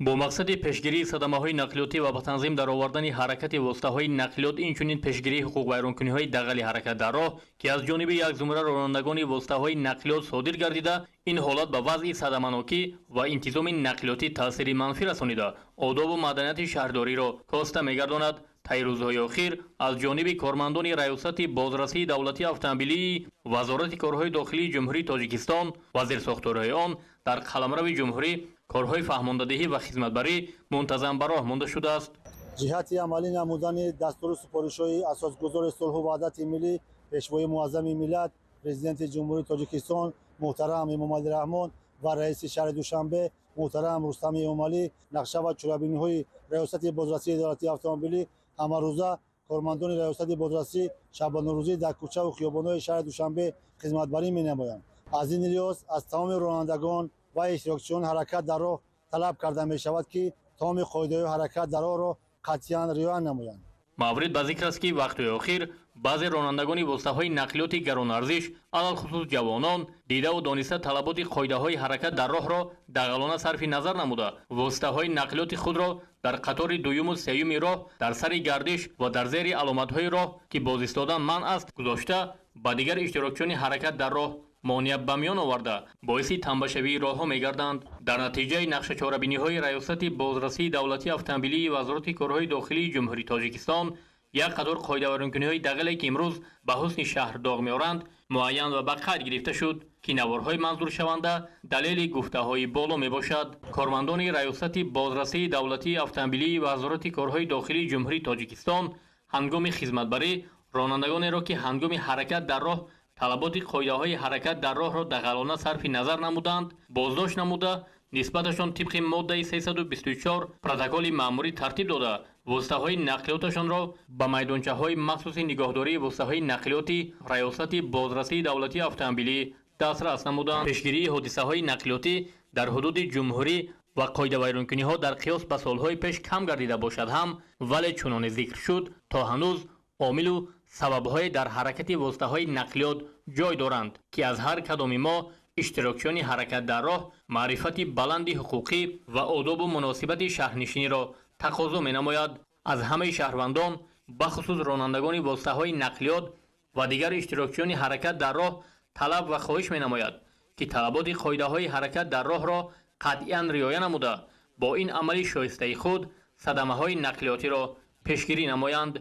Бо мақсади пешгирии садамаҳои нақлиётӣ ва ба танзим даровардани ҳаракати воситаҳои нақлиёт, инчунин пешгирии ҳуқуқвайронкуниҳои дағали ҳаракат дар роҳ, ки аз ҷониби як зумра ронандагони воситаҳои нақлиёт содир гардида, ин ҳолат ба вазъи садаманокӣ ва интизоми нақлиётӣ таъсири манфӣ расонида, одобу маданияти шаҳрдориро коста мегардонад. Таи рӯзҳои охир аз ҷониби кормандони Раёсати бозрасии давлатии автомобилии Вазорати корҳои дохилии Ҷумҳурии Тоҷикистон ва зерсохторҳои он дар қаламрави ҷумҳурӣ корҳои фаҳмондадиҳӣ ва хизматбарӣ мунтазам ба роҳ монда шудааст. Ҷиҳати амалӣ намудани дастуру супоришҳои асосгузори сулҳу ваҳдати миллӣ, Пешвои муаззами миллат, Президенти Ҷумҳурии Тоҷикистон муҳтарам Эмомалӣ Раҳмон ва раиси шаҳри Душанбе муҳтарам Рустами Эмомалӣ, нақша ва чорабиниҳои Раёсати бозрасии давлатии автомобилӣ, ҳамарӯза кормандони Раёсати бозрасӣ шабонарӯзӣ дар кӯчаву хиёбонҳои шаҳри Душанбе хизматбарӣ менамоянд. Аз ин лиҳоз аз тамоми ронандагон ва иштирокчиёни ҳаракат дар роҳ талаб карда мешавад, ки тамоми қоидаҳои ҳаракат дар роҳро қатъиян риоя намоянд. Маврид ба зикр аст, ки вақтҳои охир баъзе ронандагони воситаҳои нақлиёти гаронарзиш, алалхусус ҷавонон, дидаву дониста талаботи қоидаҳои ҳаракат дар роҳро дағалона сарфи назар намуда, воситаҳои нақлиёти худро дар қатори дуюму сеюми роҳ, дар сари гардиш ва дар зери аломатҳои роҳ, ки боз истодан манъ аст, гузошта, ба дигар иштирокчиёни ҳаракат дар роҳ монеа ба миён оварда, боиси тамбашавии роҳҳо мегарданд. Дар натиҷаи нақшачорабиниҳои Раёсати бозрасии давлатии автомобилии Вазорати корҳои дохилии Ҷумҳурии Тоҷикистон як қатор қоидавайронкуниҳои дағале, ки имрӯз ба ҳусни шаҳр доғ меоранд, муайян ва ба қайд гирифта шуд, ки наворҳои манзуршаванда далели гуфтаҳои боло мебошад. Кормандони Раёсати бозрасии давлатии автомобилии Вазорати корҳои дохилии Ҷумҳурии Тоҷикистон ҳангоми хизматбарӣ ронандагонеро, ки ҳангоми ҳаракат дар роҳ талаботи қоидаҳои ҳаракат дар роҳро дағалона сарфи назар намуданд, боздошт намуда, нисбаташон тибқи моддаи 324 протоколи маъмурӣ тартиб дода, воситаҳои нақлиёташонро ба майдончаҳои махсуси нигоҳдории воситаҳои нақлиёти Раёсати бозрасии давлатии автомобилӣ дастрас намуданд. Пешгирии ҳодисаҳои нақлиётӣ дар ҳудуди ҷумҳурӣ ва қоидавайронкуниҳо дар қиёс ба солҳои пеш кам гардида бошад ҳам, вале чуноне зикр шуд, то ҳанӯз омилу сабабҳое дар ҳаракати воситаҳои нақлиёт ҷой доранд, ки аз ҳар кадоми мо, иштирокчиёни ҳаракат дар роҳ, маърифати баланди ҳуқуқӣ ва одобу муносибати шаҳрнишиниро тақозо менамояд. Аз ҳамаи шаҳрвандон, бахусус ронандагони воситаҳои нақлиёт ва дигар иштирокчиёни ҳаракат дар роҳ талаб ва хоҳиш менамояд, ки талаботи қоидаҳои ҳаракат дар роҳро қатъиян риоя намуда, бо ин амали шоистаи худ садамаҳои нақлиётиро пешгирӣ намоянд.